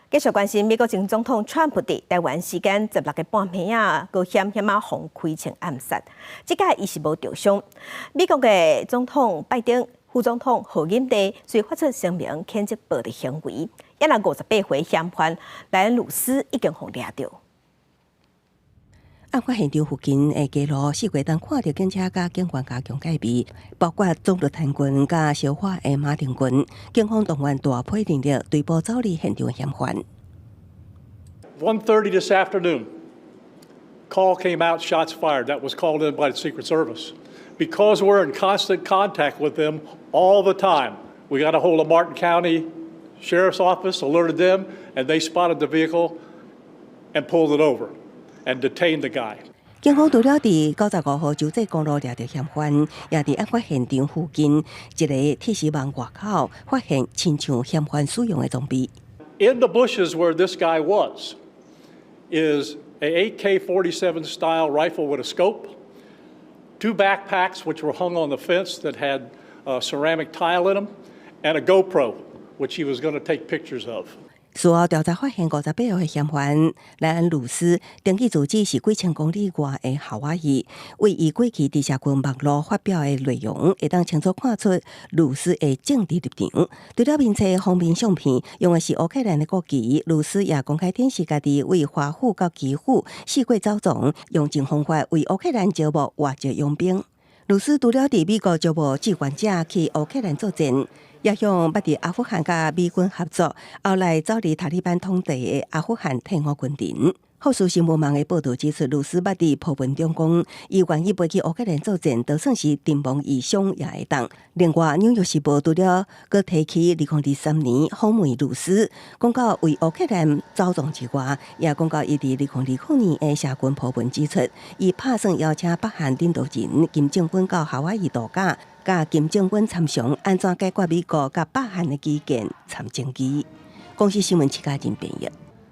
繼續關心美國前總統川普佇臺灣時間十六个半暝仔，閣險險仔予開槍暗殺，這擺伊是無著傷。美國的總統拜登、副總統賀錦麗遂發出聲明譴責暴力行為。抑若58歲嫌犯萊恩魯斯已經予掠著。案發現場附近的街路，四界通看著警車佮警員加強戒備，包括總督團軍佮消化的馬丁軍，警方動員大批人力追捕走離現場的嫌犯。 1:30 this afternoon, call came out, shots fired. That was called in by the Secret Service. Because we're in constant contact with them all the time, we got a hold of Martin County Sheriff's Office, alerted them, and they spotted the vehicle and pulled it over and detained the guy. 警方除了佇95號州際公路掠著嫌犯，也佇案發現場附近一个鐵絲網外口發現親像嫌犯使用的裝備。 In the bushes where this guy was is a AK-47 style rifle with a scope, two backpacks which were hung on the fence that had ceramic tile in them, and a GoPro, which he was going to take pictures of. 事後調查發現，58歲嫌犯萊恩魯斯登記住址是幾千公里外的夏威夷。為伊過去佇社群網路發表的內容，會當清楚看出魯斯的政治立場。除了面冊封面相片用的是烏克蘭的國旗，魯斯也公開展示家己為華府佮基輔四界走傱，用盡方法為烏克蘭招募外籍傭兵。魯斯除了佇美國招募志願者去烏克蘭作戰，也向捌佇阿富汗佮美軍合作，後來走佇塔利班統治的阿富汗退伍軍人。福斯新聞網的報道指出，魯斯捌佇鋪文中講，伊願意飛去烏克蘭作戰，就算是陣亡異鄉也會當。另外，《紐約時報》除了閣提起2023年訪問魯斯，講到為烏克蘭走傱之外，也講到伊佇2020年的社群鋪文指出，伊拍算邀請北韓領導人金正恩到夏威夷度假，佮金正恩參詳按怎解決美國佮北韓的歧見參爭議。公視新聞戚家仁編譯。